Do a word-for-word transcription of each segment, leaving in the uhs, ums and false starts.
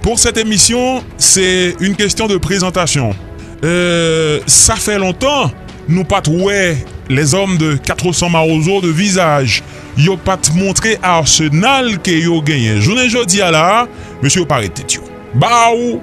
Pour cette émission, c'est une question de présentation. Euh, ça fait longtemps, nou pa t wè les hommes de quatre cents Mawozo de visaj. Yo pa t montre arsenal ke yo genyen. Jounen jodi a la, mesye yo pa ret tèt yo. Ba w,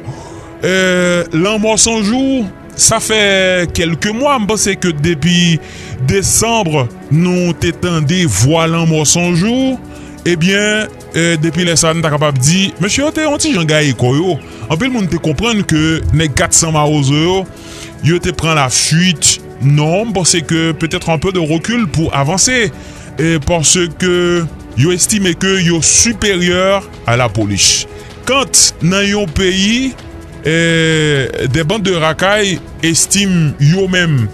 euh, Lanmò San Jou, sa fè kèlke mwa, m panse ke depi desanm, nou te tande vwa Lanmò San Jou. Ebyen, euh, depi lè sa, nou ta kapab di, mesye yo te yon ti jan gaye kò yo. Anpil moun te konprann ke nèg kat san Mawozo yo, yo te pran la fuite. Non, m panse ke peut-être un peu de recul pour avancer. Et parce que yo estime ke yo siperyè a la polis. Kant nan yon peyi, eh, des bandes de racailles estime yo menm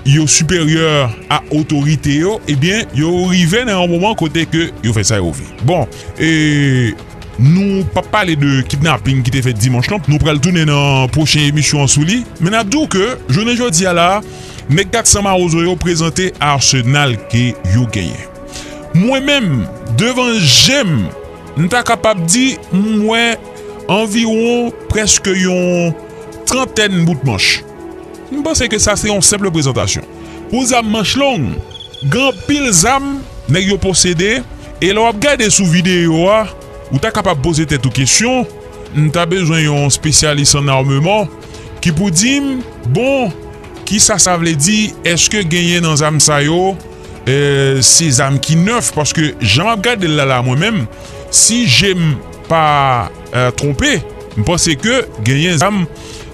yo siperyè a otorite yo, ebyen, yo rive nan yon moman kote ke yo fè sa yo vle. Bon, e nou p ap pale de kidnaping ki te fèt dimanch lan, nou pral tounen nan pwochen emisyon an sou li, men n ap di w ke jounen jodi a la, nèg kat san Mawozo yo prezante arsenal ke yo genyen. Mwen menm, devan je m, m ta kapab di m wè anviwon prèske yon trantèn bout manch. M panse ke sa se yon senp prezantasyon. Pou zam manch long, gen anpil zam nèg yo posede, e lè w ap gade sou videyo a, ou ta kapab poze tèt ou kesyon, m ta bezwen yon espesyalis an ameman ki pou di m, bon, kisa sa vle di, èske genyen nan zam sa yo, eh, se zam ki nèf, paske jan m ap gade l la, la, mwen menm, si je m pa, eh, twonpe, m panse ke genyen zam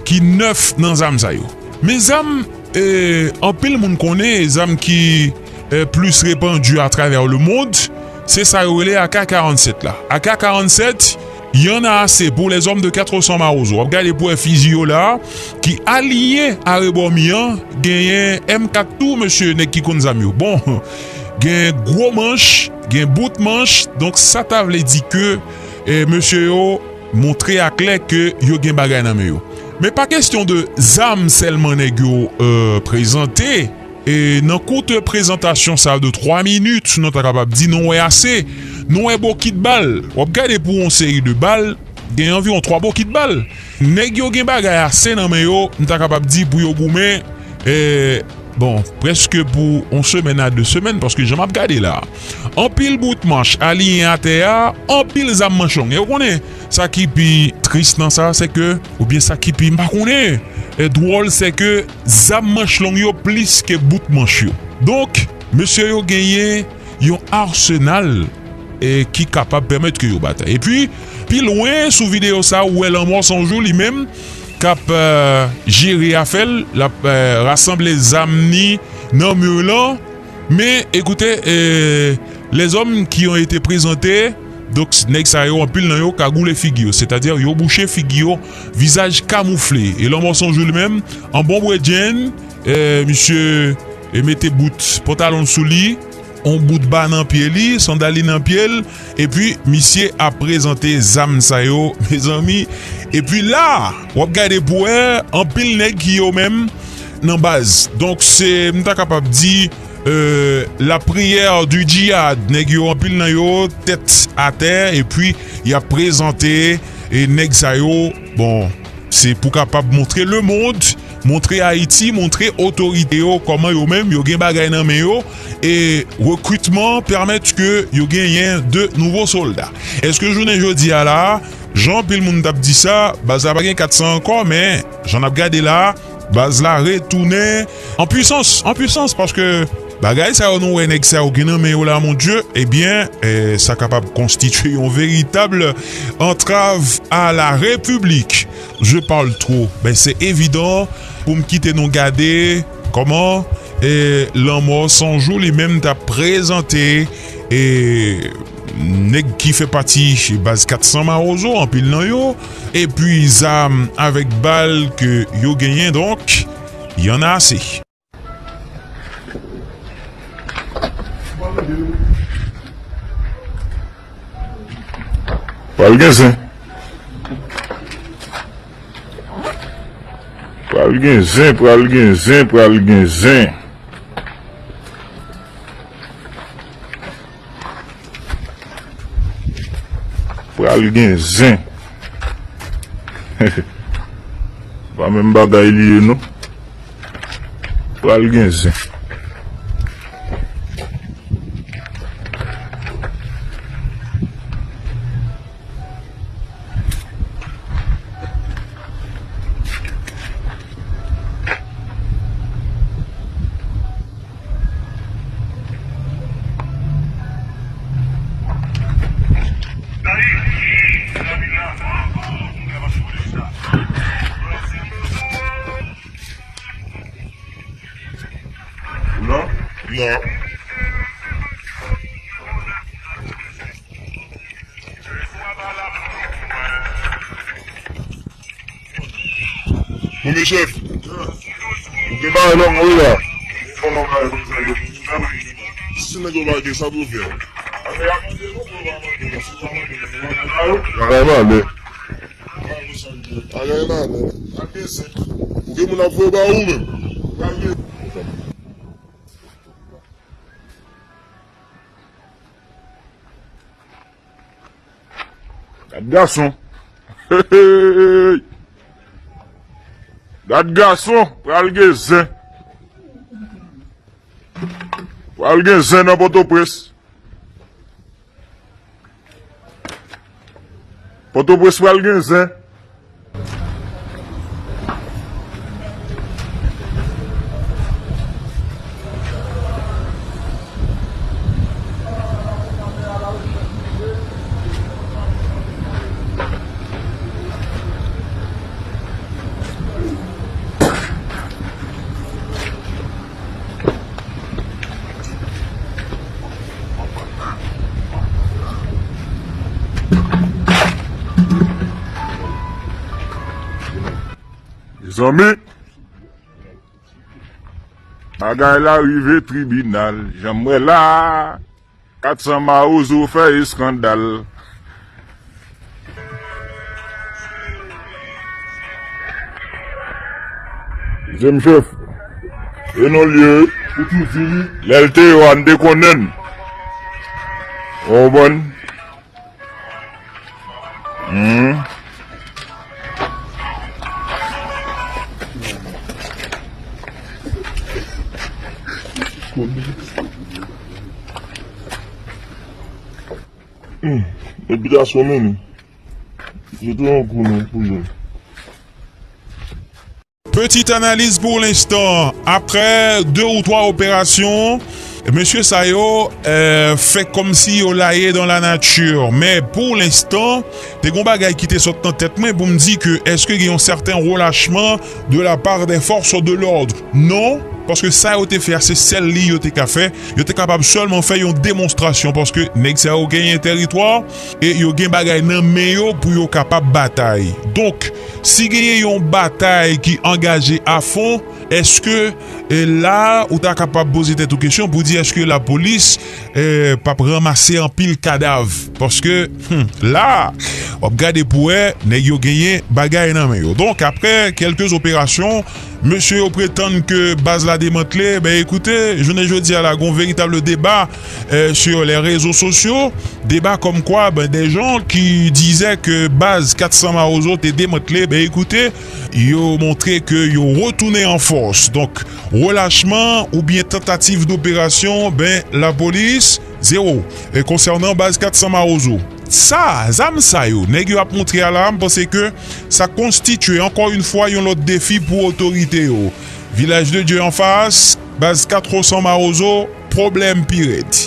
ki nèf nan zam sa yo. Men zam, eh, anpil moun konnen, zam ki, eh, plis repandi atravè lemond, se sa yo rele A K karannsèt la. A K karannsèt, y en a assez pour les hommes de quatre cents Mawozo. W ap gade pou wè fizi yo la, ki aliyen arebò mi an, genyen M kat tou, mesye, nèg ki konn zam yo. Bon, gen gwo manch, gen bout manch, donk sa ta vle di ke, eh, mesye yo montre aklè ke yo gen bagay nan men yo. Men pa kesyon de zam sèlman nèg yo, eh, prezante, e nan kout prezantasyon sa de twa minit, nou ta kapab di nou wè ase. Nou wè bokit bal. W ap gade pou yon seri de bal, gen anviwon twa bokit bal. Nèg yo gen bagay ase nan men yo, m ta kapab di pou yo goumen, eh, bon, prèske pou yon semèn a de semèn, paske jan m ap gade la, anpil bout manch aliyen atè a, anpil zam manch long. E w konnen, sa ki pi tris nan sa, se ke, oubyen sa ki pi, m pa konnen, eh, dwòl, se ke zam manch long yo plis ke bout manch yo. Donk, mesye yo genyen yon arsenal, eh, ki kapab pèmèt ke yo batay. Epi, pi lwen sou videyo sa, ou wè Lanmò San Jou li menm k ap, eh, jere afè l, l ap, eh, rasanble zam ni nan mi lan. Men, ekoute, eh, les hommes qui ont été présentés, donk, nèg sa yo, anpil nan yo kagoule figi yo, sètadi yo bouche figi yo, vizaj kamoufle. E Lanmò San Jou li menm, an bon bredjenn, eh, misye, eh, mete bout pantalon sou li, on bout ba nan pye li, sandal li nan pye l, epi misye ap prezante zam sa yo, mezanmi. Epi la, w ap gade pou wè, anpil nèg ki yo menm nan baz. Donk, se, m ta kapab di, euh, la prière du djihad. Nèg yo, anpil nan yo, tèt atè, epi y ap prezante, e nèg sa yo, bon, se pou kapab montre lemond, montre Ayiti, montre otorite yo kòman yo menm yo gen bagay nan men yo, e rekritman pèmèt ke yo genyen de nouvo sòlda. Èske jounen jodi a la, jan anpil moun t ap di sa, baz la pa gen kat san ankò, men jan n ap gade la, baz la retounen an pwisans, an pwisans, paske bagay sa yo nou wè nèg sa yo gen nan men yo la, mon Dieu, ebyen, eh, sa kapab konstitye yon veritab antrav a la repiblik. Je parle trop. Ben, se evidan pou m kite nou gade kòman, eh, Lanmò San Jou li menm t ap prezante, eh, nèg ki fè pati baz kat san Mawozo, anpil nan yo, epi zam avèk bal ke yo genyen, donk, y en a assez. Pral gen zen. Pral gen zen, pral gen zen, pral gen zen. Pral gen zen. Pa menm bagay li ye non. Pral gen zen. Non? Non. Kounye chèf, ou gen bagay nan men w la. Si nèg yo pa gen sa pou fè. Bagay malè. Bagay malè. Ou gen moun ap voye ba ou menm. Gad gason. Gad gason, pral gen zen. Pral gen zen nan Pòtoprens. Pòtoprens pral gen zen. Mezanmi, bagay la rive tribinal, jan m wè la. Kat san mawozo fè eskandal. Deuxième chef, e non lye, ou tou di li. Lè l te yo a, n te konnen l. Ou konprann? Hmm. Hmm. Epi gason men, se tou yon kou non pou jwenn. Petite analyse pour l'instant. Après deux ou trois opérations, mesye sa yo, euh, fè kòmsi yo laye dans la nature. Men pou lenstan, te gon bagay ki te sot nan tèt mwen pou m di ke èske gen yon sèten relachman de la part des forces de l'ordre? Non, paske sa yo te fè a, se sèl li yo te ka fè. Yo te kapab sèlman fè yon demonstrasyon, paske nèg sa yo genyen tèritwa e yo gen bagay nan men yo pou yo kapab batay. Donk, si genyen yon batay ki angaje a fon, èske, e, la, ou ta kapab poze tèt ou kesyon pou di èske lapolis, e, p ap ranmase anpil kadav? Paske, hmm, la, w ap gade pou wè, nèg yo genyen bagay nan men yo. Donk, apre kèlke operasyon, mesye yo pretann ke baz la demantle. Ben, ekoute, jounen jodi a la, gon veritab deba, e, sur les réseaux sociaux. Deba kòmkwa, ben, des gens qui disaient que baz kat san Mawozo te demantle, ben, ekoute, yo montre ke yo retounen an fòs. Donk, relachman oubyen tantativ doperasyon, ben, lapolis, zewo. E konsènan baz kat san Mawozo, sa, zam sa yo, nèg yo ap montre a la, m panse ke sa konstitye, ankò yon fwa, yon lòt defi pou otorite yo. Vilaj de Dye anfas, baz kat san Mawozo, pwoblèm pi rèd.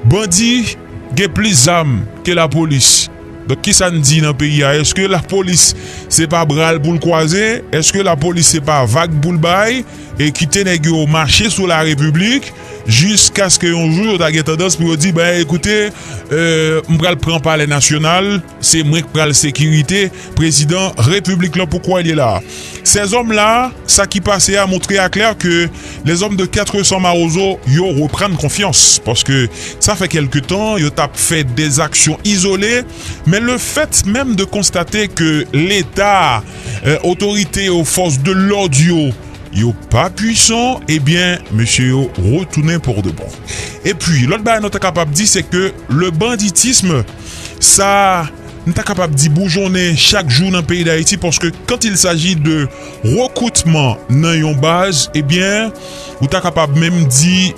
Bandi gen plis zam ke lapolis. Donk, kisa n di nan peyi a? Èske lapolis se pa bra l pou l kwaze? Èske lapolis se pa vag pou l bay? E kite nèg yo mache sou larepiblik jiskaske yon jou yo ta gen tandans pou yo di, ben, ekoute, e, m pral pran Palè Nasyonal, se mwen k pral sekirite prezidan repiblik lan, poukwa l ye la. Sèzòm la, sa ki pase a montre a klè ke lèzòm de kat san Mawozo, yo reprann konfyans, paske sa fè kèlke tan, yo t ap fè dèzaksyon izole, men le fèt menm de konstate ke Leta, e, otorite yo, fòs de lòd yo, yo pa pwisan, ebyen, mesye yo retounen pour de bon. Epi, lòt bagay nou ta kapab di, se ke le banditisme, sa m ta kapab di boujonnen chak jou nan peyi Dayiti, paske quand il s'agit de recrutement nan yon baz, ebyen, ou ta kapab menm di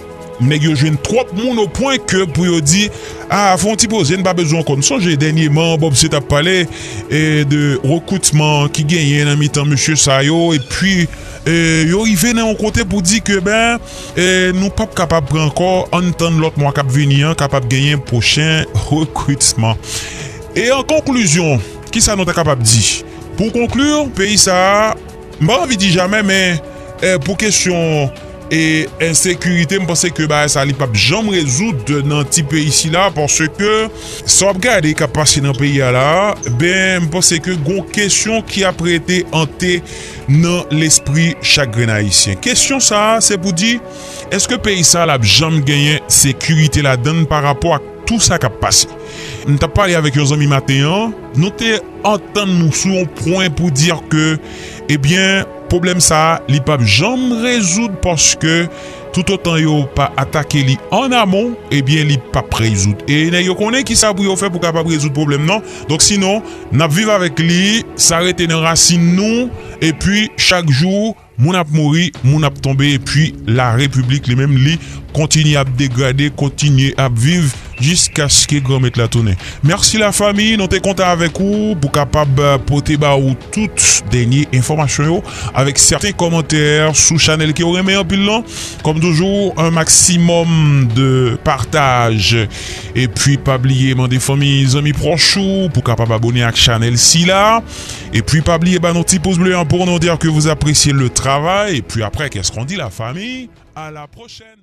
nèg yo jwenn twòp moun o pwen ke pou yo di, a, fè yon ti poze, n pa bezwen ankò. N sonje dènyèman Bob Sweet ap pale e, de rekritman ki genyen nan mitan mesye sa yo, epi e, yo rive nan yon kote pou di ke, ben, e, nou p ap kapab pran ankò, ann tann lòt mwa k ap vini an kapab genyen pwochen rekritman. E an konklizyon, kisa nou ta kapab di? Pou konkli, peyi sa a, m pa anvi di jamè, men e, pou kesyon e ensekirite, m panse ke bagay sa li p ap janm rezoud nan ti peyi sila, paske sa w ap gade k ap pase nan peyi a la, ben, m panse ke gon kesyon ki ap rete ante nan lespri chak grenn Ayisyen. Kesyon sa a, se pou di, èske peyi sa l ap janm genyen sekirite ladan l pa rapò ak tou sa k ap pase? M t ap pale avèk yon zanmi maten an, nou te antann nou sou yon pwen pou di ke, ebyen, pwoblèm sa a, li p ap janm rezoud paske toutotan yo pa atake li an amon, ebyen, li p ap rezoud. E nèg yo konnen kisa pou yo fè pou kapab rezoud pwoblèm nan. Donk, sinon, n ap viv avèk li, sa rete nan rasin nou, epi chak jou, moun ap mouri, moun ap tonbe, epi larepiblik li menm, li kontinye ap degrade, kontinye ap viv jiskaske Granmèt la tounen. Mèsi lafanmi, nou te kontan avèk ou pou kapab, euh, pote ba ou tout dènye enfòmasyon yo avèk sèten kòmantè sou chanèl ke w renmen anpil lan. Kòm toujou, un maximum de partage. Epi pa bliye mande fanmi, zanmi pwòch ou pou kapab abone ak chanèl sila. Epi pa bliye ba nou ti pous ble an pou nou dire que vous appréciez le travail. Epi après, qu'est-ce qu'on dit, la famille? À la prochaine.